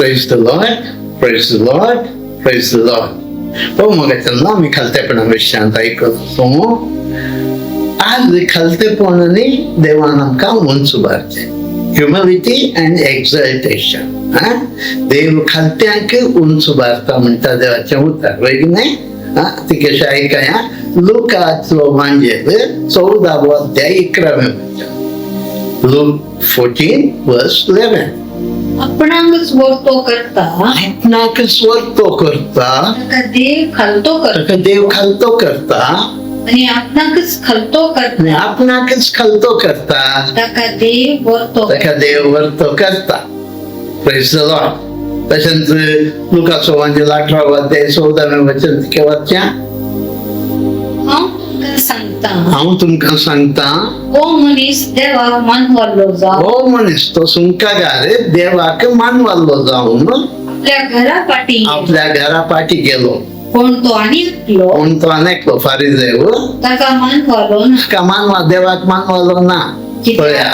Praise the Lord, praise the Lord, praise the Lord. हो मोगाच्या, आमी खालतेपणा विशयांत आयकतो. आज खालतेपण आनी देवान आमकां उंच उबारचें, ह्युमिलिटी अँड एक्झल्टेशन. हा, देव खालत्यांक उंच उबारता म्हणटा देवाचें उतर, वय की न्हय? हा, ती कशें आयकया. लुकाचो वांजेल 14वो अध्याय 11वें वचन, लूक 14 वर्स 11. आपणाकच वरतो करता आपणाकच वरतो करता ताका देव खालतो करता ताका देव खालतो करता आणि आपणाकच खालतो करता आनी आपणाकच खालतो करता ताका देव वरतो. ताका देव वरतो करता. Praise the Lord. तशेंच लुकाचो वांजेल 18वो अध्याय 14वें वचन केव्हाच्या. हांव तुमकां सांगता, हांव तुमकां सांगता, हो मनीस देवाक मानवल्लो जावन हो मनीस, तो सुंकागार देवाक मानवाल्लो जावन आपल्या घरा फाटी गेलो. आपल्या घरा पाटी गेलो. पूण तो आनी एकलो पूण तो आनेकलो फारिजेव ताका मानवलो ना. ताका मानवा देवाक मानवालो ना. पळया,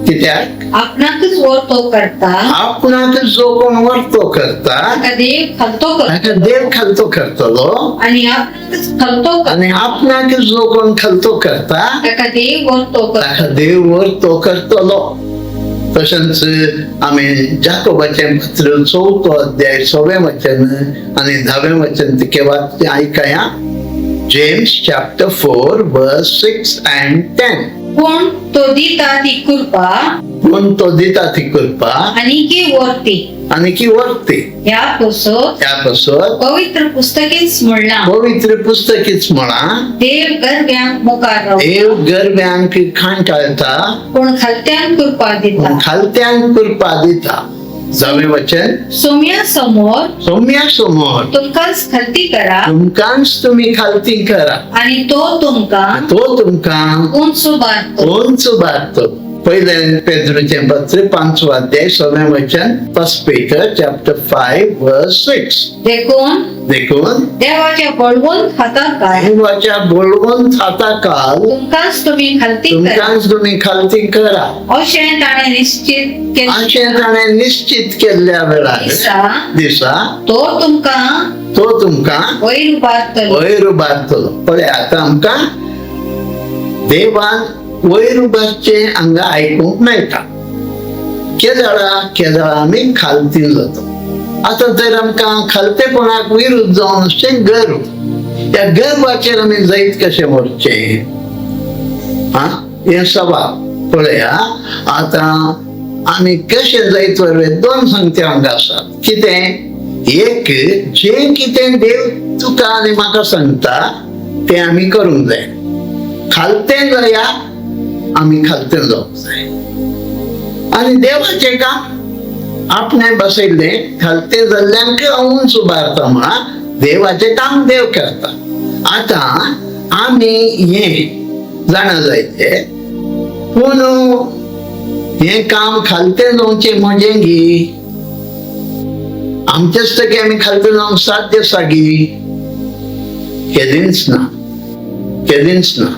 कित्याक? आपणाकच वरतो करता आपणाक जो कोण वरतो करता ताका देव खालतो ताका करता देव खालतो करतलो आणि आपणाकच खालतो करता आनी आपणाक जो कोण खालतो करता ताका देव वरतो ताका करता. देव वरतो करतलो. तशेंच आमी जाकोबाचें पत्र चवथो अध्याय 6वें वचन आनी 10वें वचन तिके वाचतें आयकया. James chapter 4 verse 6 and 10. पूण तो दिता ती कृपा पूण तो दिता ती कृपा आनीकी वरती आनी की वरती. ह्या पासत त्या पासत पवित्र पुस्तकेच म्हणलां, पवित्र पुस्तकीच म्हळां, देव गर्व्यांक मुखार रावता, देव गर्व्यांक खांटाळता, पूण खालत्यांक कृपा दिता. खालत्यांक कृपा दिता. 10वें वचन. सोम्या समोर सोम्या समोर तुमकांच खालती करा तुमकांच तुमी खालती करा आणि तो तुमकां तो तुमकां उंच उबारतो. उंच उबारतो. पयलें पेद्रूचें पत्र पांचवो अध्याय 6वें वचन, First Peter chapter 5 verse 6. देखून देखून देवाच्या बळवंत हाताखाल देवाच्या बळवंत हाताखाल तुमकांच तुम्ही खालती करा तुमकांच तुमी खालती करा अशें ताणें निश्चित केल्लें अशें ताणें निश्चित केल्ल्या वेळार दिसा दिसा तो तुमकां तो तुमकां वयर उबारतलो. वयर उबारतलो. पळय, आतां आमकां देवान वयर उबारचें हांगा आयकूंक मेळटा. केदळा केदळा आमी खालती जाता. आतां तर आमकां खालतेपणाक विरुद्ध जावन आसचें गर्व. ह्या गर्वाचेर आमी जैत कशें व्हरचें, हा हें सवाल. पळया, आतां आमी कशें जैत व्हरवे? दोन संगती हांगा आसात. कितें? एक, जें कितें देव तुका आनी म्हाका सांगता तें आमी करूंक जाय. खालतें जाया, आमी खालतें जावंक जाय आनी देवाचें काम आपणें बसयल्लें, खालतें जाल्ल्यांक उंच उबारता म्हणा. देवाचें काम देव करता. आतां आमी हें जाणा जायते, पूण हें काम खालतें जावचें म्हजें गी? आमचेच टके आमी खालतें जावंक साध्य आसा गी? केदींच ना, केदींच ना.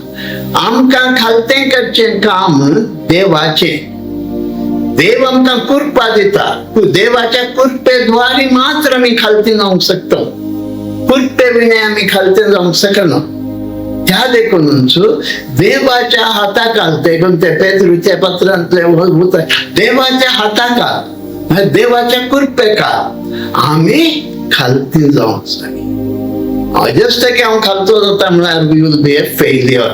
आमकां खालतें करचें काम देवाचें. देव आमकां कृपा दिता. देवाच्या कृपेद्वारे मात्र आमी खालती जावंक शकता. कृपे विणे आमी खालते जावंक शकना. त्या देखूनच देवाच्या हाताखाल, देखून ते पेत्रूच्या पत्रांतले उतर, देवाच्या हाताखाल म्हणजे देवाच्या कृपेखाल आमी खालती जावंक जाय. जस्ट की हांव खालतो जाता म्हळ्यार we will be a failure.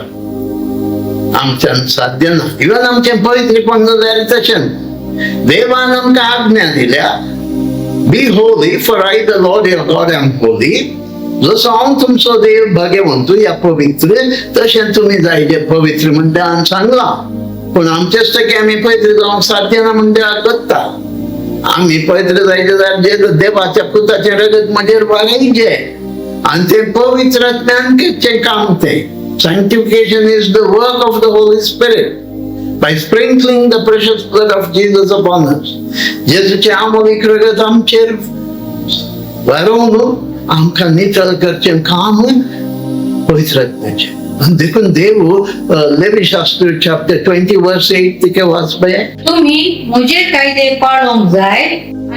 आमच्यान साध्य ना. इवन आमचें पवित्रपण जाल्यार तशें देवान आमकां आज्ञा दिल्या, "Be holy, for I, the Lord your God, am holy." जसो हांव तुमचो देव भाग्यवंत या पवित्र, तशें तुमी जायजे पवित्र म्हण देवान सांगलां. पूण आमचेच टके आमी पवित्र जावंक साध्य ना म्हण देवाक कोत्ता. आमी पवित्र जायचे जाल्यार जे देवाच्या पुताचें रगत म्हजेर वारयचें आनी तें पवित्र आत्म्यान करचें काम तें. Sanctification is the work of the Holy Spirit by sprinkling the precious blood of Jesus upon us. जेजूचें आमोलीक रगत आमचेर वारोवन आमकां नितळ करचें काम पवित्र आत्म्याचें. आनी देखून देव लेवी शास्त्र चॅप्टर 20 वर्स 8 तिके वाचपया. तुम्ही म्हजे कायदे पाळोंक जाय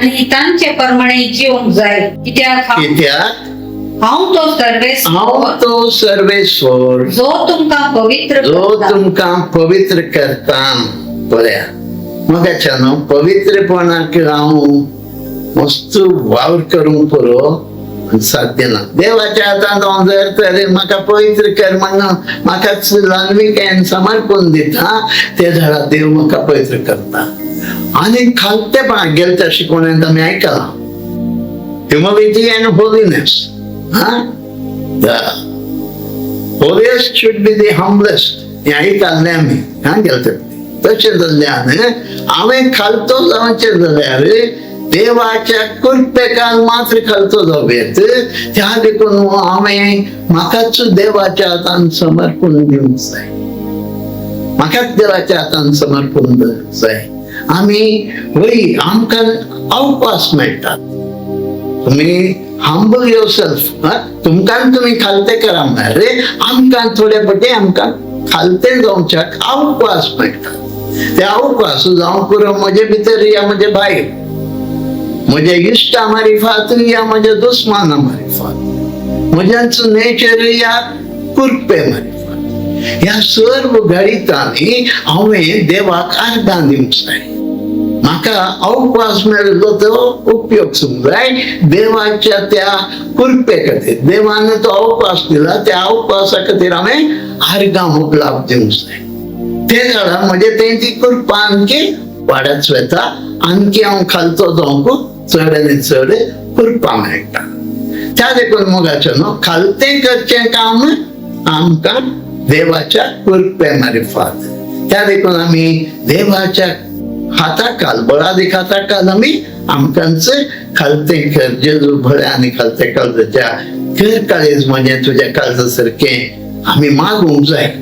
आनी तांचे प्रमाणे जिवंक जाय, कित्याक हांव कित्याक हांव तो हांव सर्वेस्पर तो सर्वेश्वर जो तुमकां पवित्र जो करता. तुमकां पवित्र करता. पळया मगाच्या न्हू, पवित्रपणाक हांव मस्त वावर करूंक पुरो आनी साध्य ना. देवाच्या हातांत हांव जर तर म्हाका पवित्र कर म्हणून म्हाकाच ल्हानविकायेन समर्पण दिता, ते झाडा देव म्हाका पवित्र करता. आनी खालतेपणाक गेले त्या शिकवणेंत आमी आयकलां, ह्युमिलिटी अँड होलीनेस. हा, the holiest should be the humblest. हें आयकल्लें आमी. हा, गेले ते तशें जाल्ल्यान हांवें खालतो जावचें जाल्यार देवाच्या कृपेकान मात्र खालतो जावं येत. त्या देखून हांवें म्हाकाच देवाच्या हातान समर्पण दिवंक जाय, म्हाकाच देवाच्या हातान समर्पण दिवंक जाय. आमी वय आमकां अवकाश मेळटात. तुमी हंबल your self, तुमकां तुमी खालते करा म्हळ्यार आमकां थोडे फावटी आमकां खालते जावच्याक अवकाश मेळटा. ते अवकाश जावं पुरो म्हजे भितर या म्हजे भायर, म्हजे इश्टा मारिफात या म्हजे दुस्माना मारिफात, म्हज्यांचो नेचर या कुरपे मारिफात, ह्या सर्व घडितांनी हांवें देवाक आर्गां दिवंक जाय. म्हाका अवकाश मेळिल्लो तो उपयोग जाय देवाच्या त्या कृपे खातीर. देवान तो अवकाश दिला, त्या अवकाशा खातीर हांवें आर्गां होगलाप दिवंक जाय. ते जाल्यार म्हजे तेंची कृपा आणखी वाडत वता, आणखी हांव खालतो जावंक चड आनी चड कृपा मेळटा. त्या देखून मोगाचें न्हू, खालतें करचें काम आमकां देवाच्या कृपे मारिफात. त्या देखून आमी देवाच्या हाताखाल, बळादीक हाताखाल आमी आमकांच खालतें कर. जेजू बळ्या आनी खालतें काळजाच्या कर काळीज म्हणजे तुज्या काळजा सारकें आमी मागूंक जाय,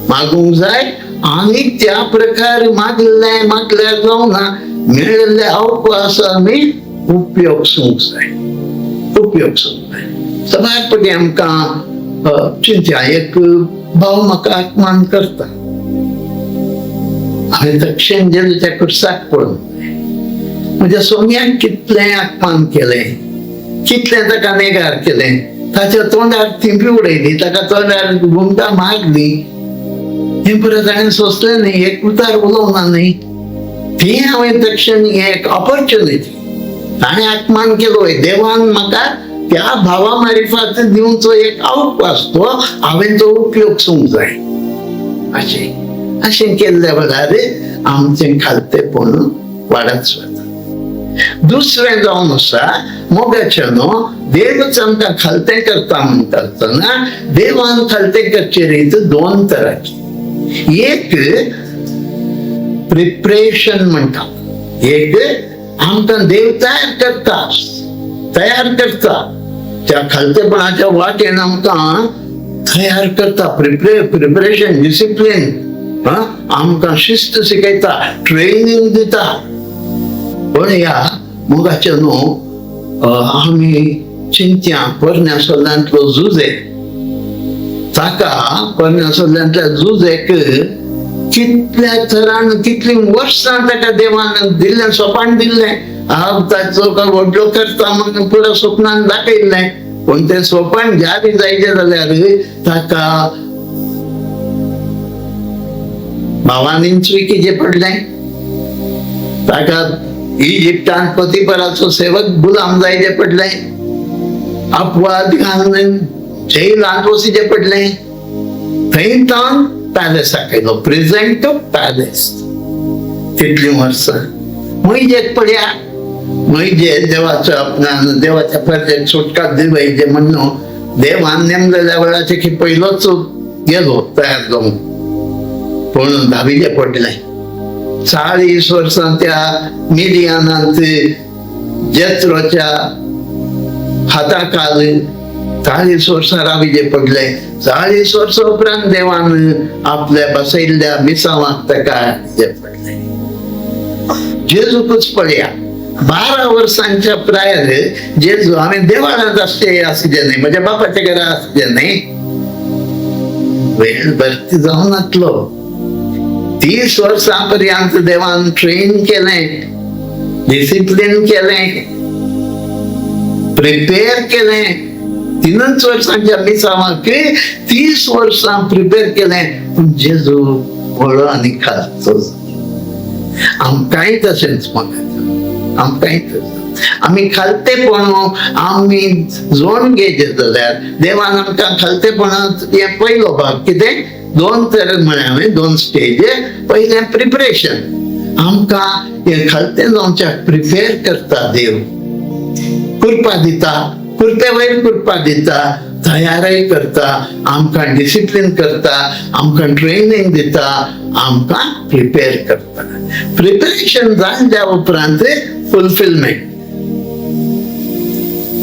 मागूंक जाय. आनी त्या प्रकार मागलें मागल्यार जावना, मेळिल्ले अवकाश आमी उपयोग सूंक जाय, उपयोग सूंक जाय. सदांच पटी आमकां चिंत्या, एक भाव म्हाका अपमान करता, हांवें तक्षण जेजूच्या कुर्साक पळोवन म्हज्या सोम्याक कितलें अपमान केलें, कितलें ताका नेगार केलें, ताच्या तोंडार थिंपी उडयली, ताका तोंडार घुमटां मारली, हें परत ताणें सोंसलें न्ही, एक उतार उलोवना न्ही. ती हांवें तक्षण एक ऑपॉर्च्युनिटी, ताणें अपमान केलो, देवान म्हाका त्या भावा मारिफात दिवचो एक अवकाश, तो हांवें तो उपयोग सूंक जाय. अशें अशें केल्ल्या वेळार आमचें खालतेपण वाडत वता. दुसरें जावन आसा मोगाचें न्हू, देवच आमकां खालतें करता म्हणटा आसतना देवान खालतें करचे रीत दोन तराची. एक प्रिपरेशन म्हणटा, एक आमकां देव तयार करता, तयार करता, त्या खालतेपणाच्या वाटेन आमकां तयार करता. प्रिपरेशन, डिसिप्लीन, आमकां शिस्त शिकयता, ट्रेनिंग दिता. पण ह्या मोगाचे न्हू, आमी चिंत्या पोरण्या सल्ल्यांतलो जुजे, ताका पोरण्या सल्ल्यांतल्या जुजेक कितल्या तरान कितलीं वर्सां ताका देवान दिल्लें, सोपान दिल्लें, हांव ताचो काय व्हडलो करता म्हणून पुरो स्वप्नान दाखयल्लें. पूण तें सोपान जारी जायचें जाल्यार ताका भावांनी चुकीचें पडलें, ताका इजिप्तान पोतिफराचो सेवक गुलाम जायचें पडलें, अपवाद घालून जेलांत वचचें पडलें, थंय तावन पॅलेसाक आयलो, प्रिझन टू पॅलेस. तितलीं वर्सां म्हजेक पळया, म्हणजे देवाचो आपणान देवाच्या परजेक सुटका दिवय म्हणून देवान नेमलेल्या वेळाचे की पयलोच गेलो तयार जावन, पूण धावीचे पडलें. 40 वर्सां त्या मिडियानांत जेत्रोच्या हाताखाल 40 वर्सां राविजे पडले. 40 वर्सां उपरांत देवान आपल्या बसयल्ल्या मिसावाक ताका जे पडले. जेजूकच पळया, 12 वर्सांच्या प्रायर जेजू हांवें देवाळांत आसचे आसचे न्ही, म्हज्या बापाच्या घरा आसचे न्ही, वेळ भरती जावन नातलो. 30 वर्सां पर्यंत देवान ट्रेन केलें. डिसिप्लीन केलें, प्रिपेअर केलें. 3च वर्सांच्या मिसावाक 30 वर्सां प्रिपेअर केलें, पूण जेजू व्हडलो आनी खालतो. आमकांय तशेंच म्हाका, आमकांय तशें. आमी खालतेपण आमी जोड घेयचे जाल्यार देवान आमकां खालतेपणांत हें पयलो भाग कितें दोन तरेन म्हळें हांवें, दोन स्टेज. पयलें प्रिपरेशन. आमकां हें खालतें जावच्याक प्रिपेर करता देव. कृपा दिता, कृपे वयर कृपा दिता, तयारय करता, आमकां डिसिप्लीन करता, आमकां ट्रेनिंग दिता, आमकां प्रिपेर करता. प्रिपरेशन जाल्या उपरांत फुलफिलमेंट.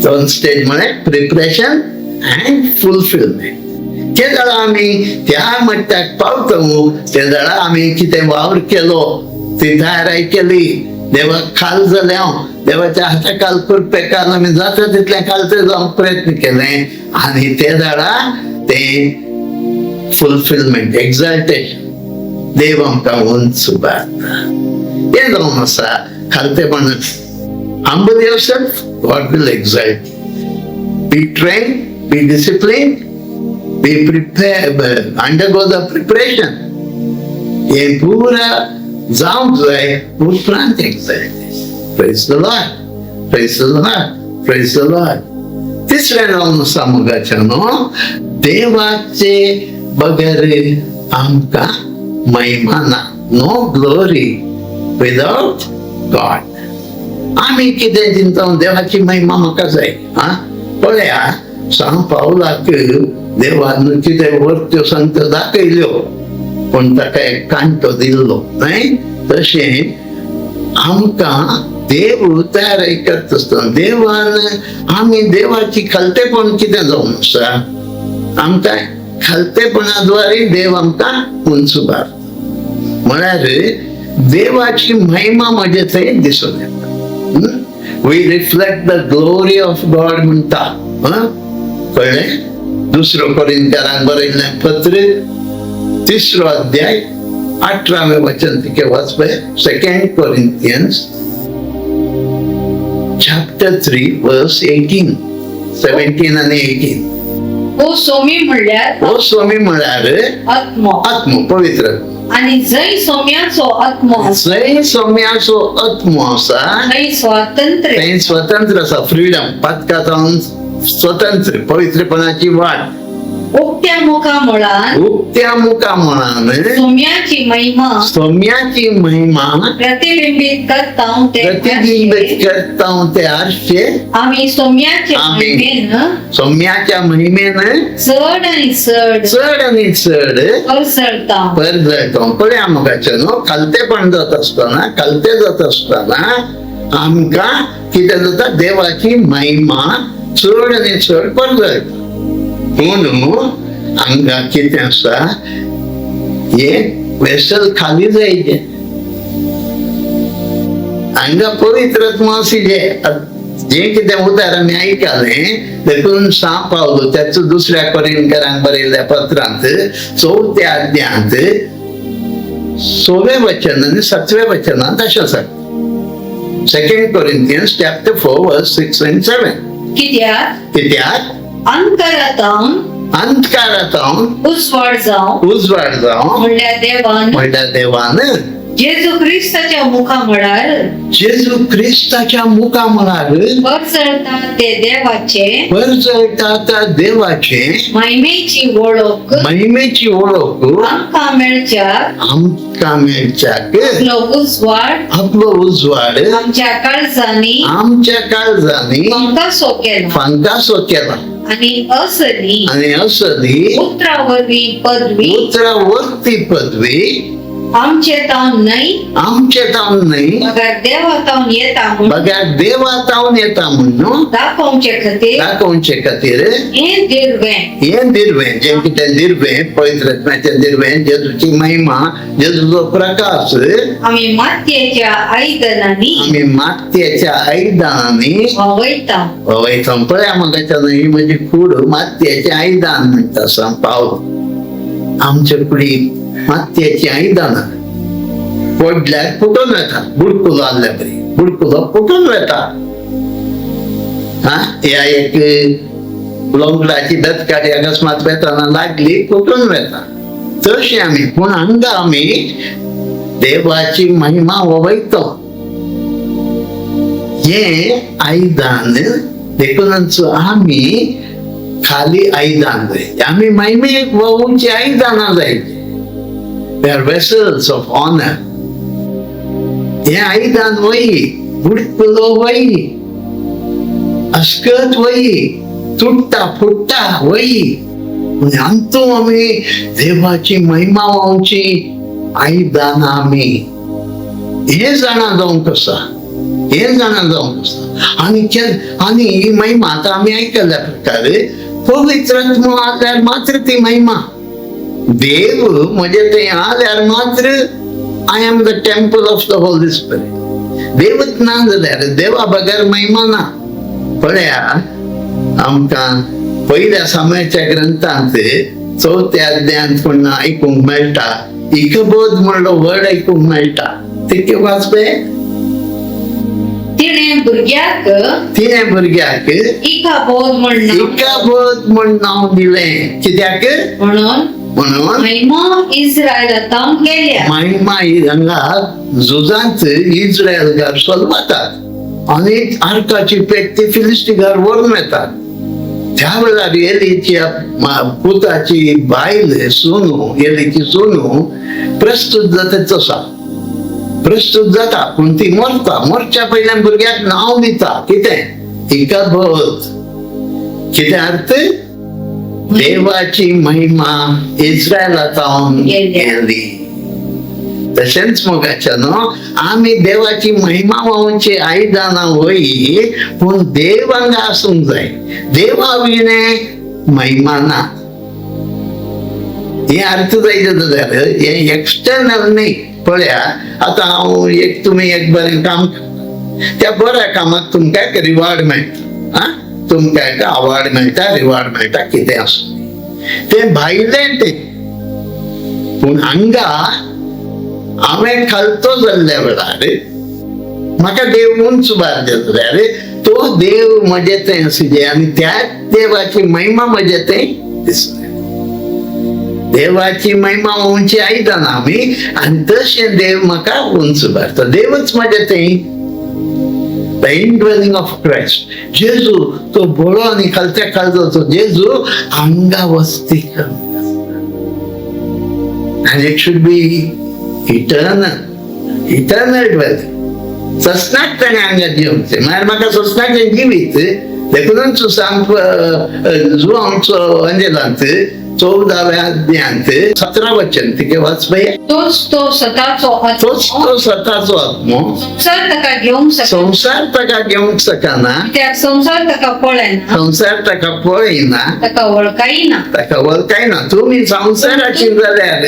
दोन स्टेज म्हळें, प्रिपरेशन अँड फुलफिलमेंट. ते वेळा आमी त्या मट्ट्याक पावता, ते वेळा आमी कितें वावर केलो, ती तयाराय केली, देवाक खाल जालें हांव, देवाच्या हाता खाल, कृपे खाल आमी जाता तितलें खालते जावंक प्रयत्न केले आनी ते वेळा ते फुलफिलमेंट, एक्झाल्टेशन, देव आमकां उंच उबारता. हें जावन आसा खालतेपण. Humble yourself, God will exalt. Be trained, be disciplined, be prepared, undergo the preparation. हे पुरा जावंक जाय, उपरांत exaltation. Praise the Lord, praise the Lord, praise the Lord. तिसरें जावन आसा मोगाच्या न्हू, देवाचे बगर आमकां महिमा ना. No glory without God. आमी कितें चिंता, देवाची महिमा म्हाका जाय. हा, पळया, सांग पावलाक देवान कितें वरत्यो सांगत्यो दाखयल्यो, पूण ताका एक कांटो दिल्लो न्हय. तशें आमकां देव तयार करता आसतना देवान आमी देवाची खालतेपण कितें जावन आसा, आमकां खालतेपणाद्वारे देव आमकां उंच उबारता. म्हळ्यार देवाची महिमा म्हजे थंय दिसून येता. We reflect the glory of God म्हणटा. हं? कळ्ळें? दुसरो कोरिंथ्यांक बरयल्लें पत्र, तिसरो अध्याय, 18वें वचन तिके वाचपय. Second Corinthians chapter 3 verse 18, 17 आणि 18. हो सोमी म्हणल्यार हो स्वामी म्हळ्यार आत्मो. आत्मो, पवित्र. आणि जंय सोम्याचो आत्मो आसा, जंय सोम्याचो आत्मो आसा, थंय स्वातंत्र्य. थंय स्वतंत्र आसा, फ्रीडम, पातका जावन स्वतंत्र, पवित्रपणाची वाट. उक्त्या मुखा मुळान उक्त्या मुखा म्हणान सोम्याची महिमा सोम्याची महिमा प्रतिबिंबित करता ते प्रतिबिंबित आरशे करता ते आरशे आम्ही सोम्याच्या आम्ही महिमेन सोम्याच्या महिमेन चड आणि चड चड आणि चड परसळता. परजळतो. पळया मोगाचे न्हू, खालतेपण जात आसतना, खालते जात आसतना आमकां कितें जाता? देवाची महिमा चड आनी चड परजळटा. पूण हांगा कितें आसा, हे वेसल खाली जायचे. हांगा पवित्र आत्मा जे जे कितें उदार आमी आयकलें, देखून सां पावलो त्याच दुसऱ्या कोरिंकरांक बरयल्ल्या पत्रांत चवथ्या अध्यायांत 6वें वचन आनी 7व्या वचनांत अशें आसा. Second Corinthians chapter 4 verse 6 and 7. कित्याक कित्याक अंतरांत अंधकारांत उजवाड जावं उजवाड जावं म्हणल्यार देवान म्हणल्यार देवान जेजू क्रिस्ताच्या मुखा म्हळ्यार जेजू क्रिस्ताच्या मुखा म्हळ्यार परजळता ते देवाचे परजळटा त्या देवाचे महिमेची वळख महिमेची ओळख आमकां मेळच्याक आमकां मेळच्याक आपलो उजवाड आपलो उजवाड आमच्या काळजांनी आमच्या काळजांनी फांकासो केला. फांकासो केला. आणि असली आणि असली उतरा वरवीं पदवी उतरा वरती पदवी आमचे तावन न्हय, आमचे तावन न्हय, मगर देवा तावन येता म्हूण बघा देवा तावन येता म्हणून दाखोवचे खातीर दाखोवचे खातीर हें दिर्वें हें दिर्वें, जें कितें दिर्वें, पवित्र आत्म्याचें दिर्वें, जेजूची महिमा, जेजूचो प्रकाश आमी मातयेच्या आयदनांनी आमी मातयेच्या आयदनांनी व्हांवयता. वयता. पळया म्हाका, ही म्हजी कूड मातयेचें आयदन म्हणटा सांग पावल. आमचे कुडीक मातयेचीं आयदनां पडल्यार फुटून वता, बुडकुलो आहल्या बरी. बुडकुलो फुटून वता. हा, ह्या एक लोंगडाची बेतकाडी अकस्मात वेताना लागली, फुटून वता. तशी आमी, पूण हांगा आमी देवाची महिमा वयतो. हे आयदान देखूनच आमी खाली आयदान जाय, आमी महिमेक वोवची आयदानां जाय. We are vessels of honor. हे आयदान वय बुडकुलो वय, अस्कत वय, तुटता फुट्टा वय, अंतू आमी देवाची महिमा व्हांवची आयदान आमी. हे जाणा जावंक आसा, हे जाणा जावंक आसा. आनी आनी ही महिमा आतां आमी आयकल्ल्या प्रकारे पवित्र आत्मो आसल्यार मात्र ती महिमा. देव म्हजे थंय आल्यार मात्र I am the temple of the Holy Spirit. देवच ना जाल्यार, देवा बगर महिमा ना. पळया, आमकां पयल्या समयाच्या ग्रंथांत चवथ्या अध्यायांत पूण आयकूंक मेळटा, इकबोध म्हणलो वर्ड आयकूंक मेळटा. ते वाचपे. तिणें भुरग्याक तिणें भुरग्याक इकाबोध म्हण नांव इकाबोध म्हण नांव दिलें. कित्याक? म्हणून म्हणून महिमा इस्रायलांत गेल्या. महिमा ही हांगा झुजांत इस्रायलकार सोलवतात आनी आर्काची पेट ती फिलिस्तीकार व्हरून येतात. त्या वेळार एलीच्या पुताची बायल सोनू, एलीची सोनू प्रस्तुत जाता. तसा प्रस्तुत जाता, पूण ती मरता. मरच्या पयल्यान भुरग्याक नांव दिता. कितें? इकाबोध. कितें अर्थ? देवाची महिमा इस्रायला गेल्या. गेली. तशेंच मोगाच्या न्हू, आमी देवाची महिमा व्हांवची आयदनां वय, पूण देव हांगा आसूंक जाय. देवा विणे महिमा ना. हे अर्थ जायचे जाल्यार हे एक्सटर्नल न्ही. पळया, आतां हांव एक, तुमी एक बरें काम करता, त्या बऱ्या कामाक तुमकां एक रिवॉर्ड मेळटा. आं, तुमकां एक अवॉर्ड मेळटा, रिवॉर्ड मेळटा, कितें आसूं तें, भायलें तें. पूण हांगा हांवें खालतो जाल्ल्या वेळार म्हाका देव उंच उबार जाल्यार तो देव म्हजे थंय आसुजे आनी त्याच देवाची महिमा म्हजे थंय दिसले. देवाची महिमा उंची आयदना आमी आनी तशें देव म्हाका उंच उबारता. देवच म्हजे थंय, the indwelling of Christ. जेजू तो भोळो आनी खालत्या काळजाचो जेजू हांगा वस्ती करून. And it should be eternal, eternal dwelling. ससनाक ताणें हांगा जिवचें. म्हळ्यार म्हाका ससनाचें जिवीत. देखूनच सांग, जुवांचो अंजेलांत 14व्या अध्यायांत 17 वचन तिके वाचपया. तोच तो सताचो तोच आत्मो. तो सताचो आत्मो. संवसार ताका घेवंक शकना. संवसार ताका घेवंक शकना. कित्याक संवसार ताका पळयना. संवसार ताका पळयना. ताका वळखायना. ताका वळखायना. तुमी संवसाराची जाल्यार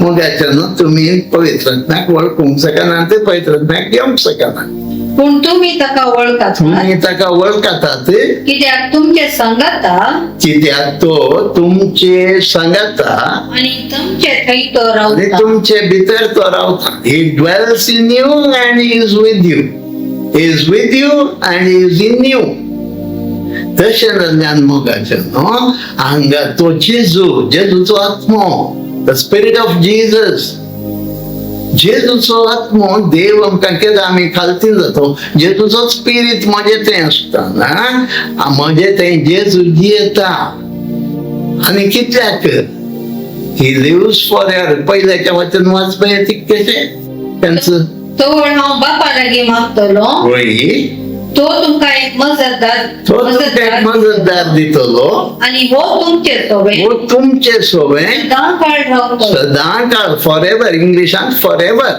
मोगाच्या न्हू, तुमी पवित्र आत्म्याक वळखूंक शकना, ते पवित्र आत्म्याक घेवंक शकना. पूण तुमी ताका वळखातात. तुमी ताका वळखतात. कित्याक तुमचे संगाता. कित्याक तो तुमचे सांगाता. आणि तुमचे थंय तो आनी रावता. तुमचे भितर तो रावता. He dwells in you and is with you. Is with you and is in you. तशें जाल्ल्यान मोगाचें न्हू, हांगा तो जेजू, जेजूचो आत्मो, the spirit of Jesus, जेजूचो आत्मो देव आमकां केन्ना आमी खालती जातो, जेजूचो स्पिरीट म्हजे थंय आसतना म्हजे थंय जेजू जियेता. आनी कित्याक? He lives for ever. पयल्याच्या वचन वाचपा तितकेशें त्यांचं. तोवळ हांव बापा लागीं मागतलो. वय. तो तुमकां एक मजतदार तो तुमकां एक मजतदार दितलो. आणि हो तुमचे सोबे हो तुमचे सोबे सदां काळ रावतलो. सदां काळ, फॉर एवर. इंग्लिशांत for ever.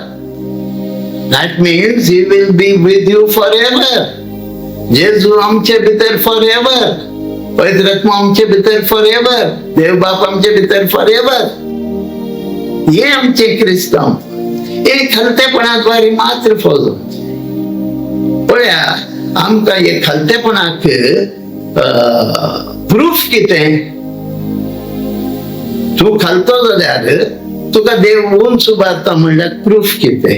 That means he will be with you for ever. जेजू आमचे भितर फॉर एवर, पवित्र आत्मा आमचे भितर फॉर एवर, देव बाप आमचे भितर फॉर एवर. हे आमचे क्रिस्तांव हे खलतेपणाद्वारे मात्र फौज. पळया, आमकां हे खलतेपणाक प्रूफ कितें? तूं खालतो जाल्यार तुका देव उंच उबारता म्हणल्यार प्रूफ कितें?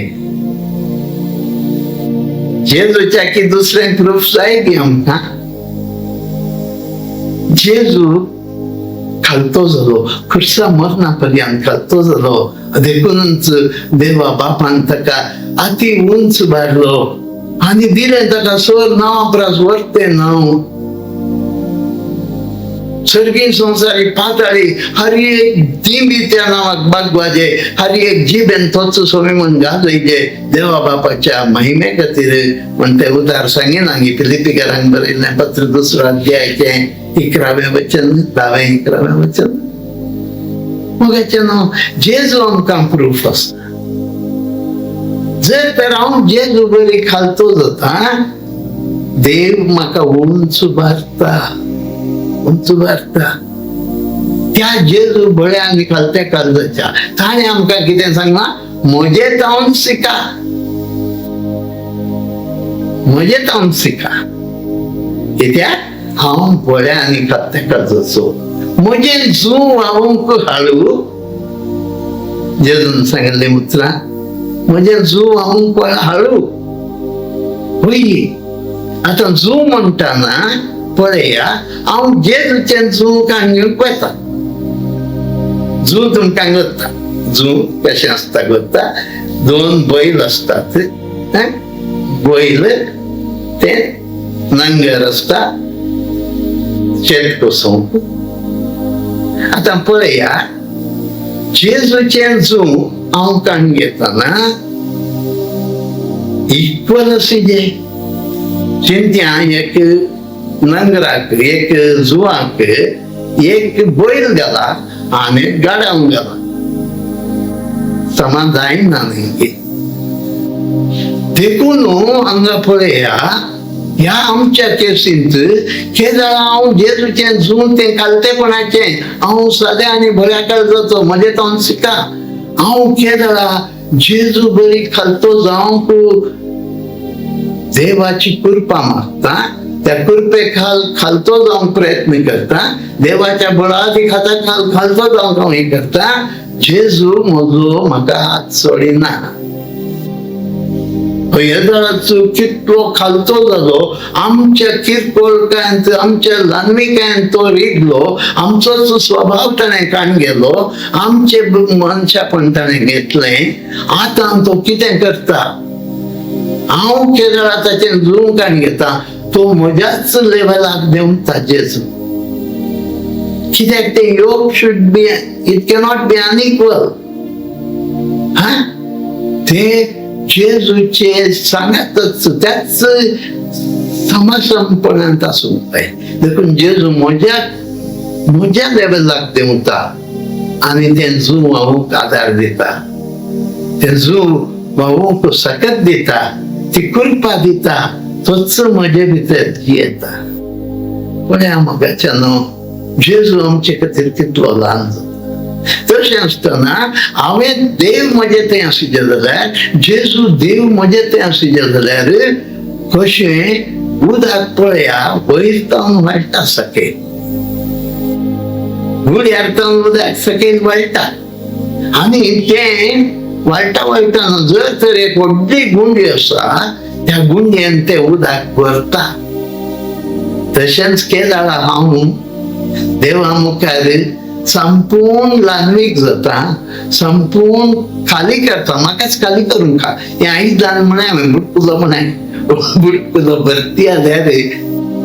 जेजूच्या की दुसरें प्रूफ जाय की आमकां? जेजू खालतो जालो, खुर्सा मरणा पर्यंत खालतो जालो. देखूनच देवा बापान ताका अति उंच बारलो आनी दिलें ताका सोर नांवा परस वरतें नांव. स्वर्गीय संवसारी पाताळी हर एक दिंबी त्या नांवाक बागवाजे, हर एक जिबेन तोच स्वामी म्हण गाजयजे देवा बापाच्या महिमे खातीर म्हण ते उदार सांगिना की फिलिपीकारांक बरयल्लें पत्र दुसरो अध्यायाचें 11वें वचन, 10वें 11वें वचन. मोगाचें न्हू, जेजू आमकां प्रूफ आसा. जर तर हांव जेजू बरी खालतो जाता, देव म्हाका उंच बारता, उंच बारता. त्या जेजू बळ्या आनी खालत्या काळजाच्या ताणें आमकां कितें सांगलां? म्हजे तावन शिका, म्हजे तावन शिका, कित्याक हांव बळ्या आनी खालत्या काळजाचो. म्हजें जूं व्हांवूंक हाडू. जेजून सांगिल्लीं उतरां, म्हजें जूं व्हांवूंक हाडू. पळय आतां जूं म्हणटाना पळया, हांव जेजूचें जूं काडूंक वता. जूं तुमकां करता, जूं कशें आसता करता? दोन बैल आसतात, बैल ते नांगर आसता शेत कसोवंक. आतां पळया, जेजूचें जूं हांव काडून घेतना इक्वल आशिल्लें. चिंत्या एक नांगराक, एक जुवाक एक बैल घाला आनी गाड्यान घाला, समा जायना न्ही. देखून हांगा पळया, ह्या आमच्या केसींत केदळा हांव जेजूचें जूं तें खालतेपणाचें, हांव साद्या आनी बऱ्या काळजाचो, म्हजें तो शिका. हांव केदळा जेजू बरी खालतो जावंक देवाची कृपा मागता, त्या कृपे खाल खालतो जावंक प्रयत्न करता, देवाच्या बळादी खाता खाल खालतो जावंक हांव हें करता, जेजू म्हजो म्हाका हात सोडिना. येदळाचो कितलो खालतो जालो, आमच्या किरकोळकायंत, आमच्या ल्हानविकायंत तो रिगलो. आमचोच स्वभाव ताणें काडून गेलो, आमचे मनशापण ताणें घेतलें. आतां तो कितें करता? हांव केदळा ताचें जूं काडून घेता, तो म्हज्याच लेवलाक देंवता जेजू. कित्याक ते yoke should be, it cannot be unequal. हा ते जेजूचे सांगातच त्याच समासमपणांत आसूंक जाय. देखून जेजू म्हज्या म्हज्या लेवलाक देंवता आनी तें जूं व्हांवूंक आदार दिता, तें जूं व्हांवूंक सकत दिता, ती कृपा दिता. तोच म्हजे भितर जियेता. पळया मोगाच्या न्हू, जेजू आमचे खातीर कितलो ल्हान जाता. तशें आसतना हांवें देव म्हजे थंय आशिल्लें जाल्यार, जेजू देव म्हजे थंय आशिल्लें जाल्यार, कशें उदक पळया वयर तावन वाडटा सकयल, गुड्यार तावन उदक सकयल वाडटा आनी तें वाडटा वाडटा जर तर एक व्हडली गुंडी आसा, त्या गुंडयेन तें उदक भरता. तशेंच केला हांव देवा मुखार संपूर्ण ल्हानवीक जाता, संपूर्ण खाली करता, म्हाकाच खाली करूंक खा. हें आयज जाण म्हळें हांवें, बुडकुलो म्हळें, बुडकुलो भरती जाल्यार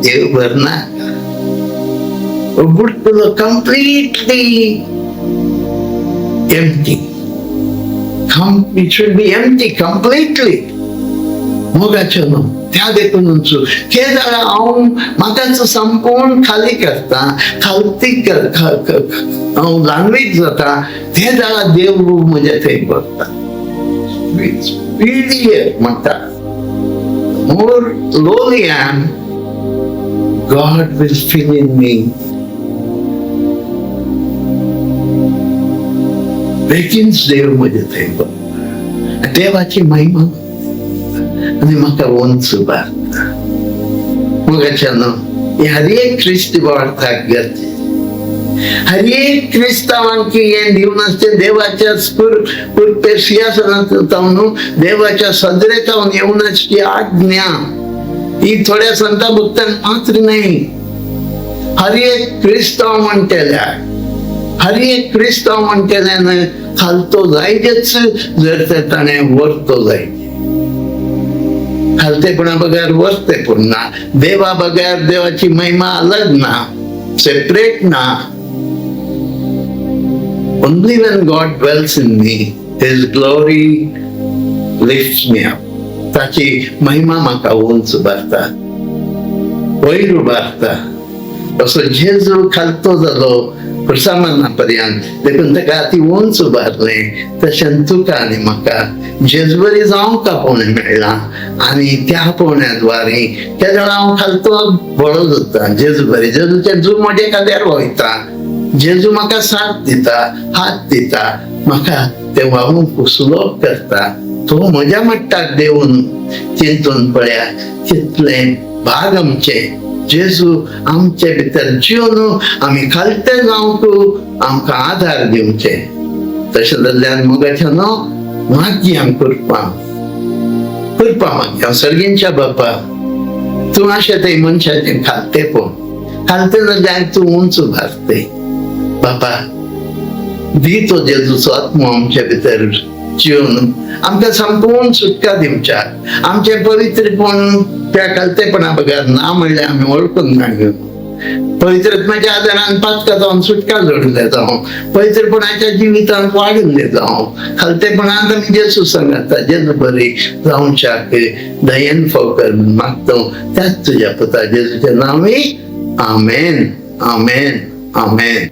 देव भरना. बुडकुलो completely empty. It should be empty completely. मोगाचें न्हू, त्या देखून केदळा हांव म्हाकाच संपूर्ण खाली करता, खालती कर, हांव ल्हानवीक जाता, ते जाल्यार देव म्हजे थंय भरता. म्हणटा, more lowly I am, God will fill in me. बेगीनच देव म्हजे थंय भरता. देवाची महिमा आनी म्हाका उंच बारता. मोगाच्या न्हू, हे हर एक क्रिस्ती अर्थाक गरजेचें. हर एक क्रिस्तांवांकी हें दिवन आसचें देवाच्या कृपे सिंहासनात जावन देवाच्या सदरे जावन येवन आसची आज्ञा ही थोड्या संता भक्तांक मात्र न्हय. हर एक क्रिस्तांव म्हणटेल्या, हर एक क्रिस्तांव म्हणटेल्यान खालतो जायजेच, जर तर ताणें वरतो जायजे. खालतेपणा बगैर वरतेपण ना. देवा बगैर देवाची महिमा अलग ना, सेपरेट ना. Only when God dwells in me, His glory lifts me up. ताची महिमा म्हाका उंच उबारता, वयर उबारता. असो जेजू खालतो जालो खुर्सा मरणा पर्यंत, देखून ताका ती उंच उबारलें. तशें तुका आनी म्हाका जेजू बरी जावंक आपोवणें मेळ्ळां आनी त्या आपोवण्या द्वारे तेन्ना हांव खालतो बरो जाता. जेजू बरी, जेजूचें जू म्हजे खांद्यार वयता. जेजू म्हाका साथ दिता, हात दिता, म्हाका ते व्हांवूंक सुलभ करता. तो म्हज्या मट्टाक देवून चिंतून पळया, कितलें भाग आमचें. जेजू आमचे भितर जिवन आमी खालते जावंक आमकां आदार दिवचे. तशें जाल्ल्यान मोगाच्या न्हू, मागया कृपा, कृपा मागया. सर्गींच्या बापा, तूं अशें ते मनशाचें खालतेपण, खालते जाल्यार तूं उंच उबारते. बापा, दी तो जेजूचो आत्मो आमच्या भितर जिवन आमकां संपूर्ण सुटका दिवच्याक. आमचें पवित्रपण त्या खालतेपणा बगर ना म्हणल्यार आमी वळखून काडून पवित्रत्वाच्या आदारान पातका जावन सुटका जोडले जावं, पवित्रपणाच्या जिवितांत वाडिल्ले जावं. खालतेपणांत आमी जेजू सांगता, जेजू बरी जावच्याक दयेन फोव कर म्हूण मागतो त्याच तुज्या पुता जेजूच्या नांवी. आमेन, आमेन, आमेन.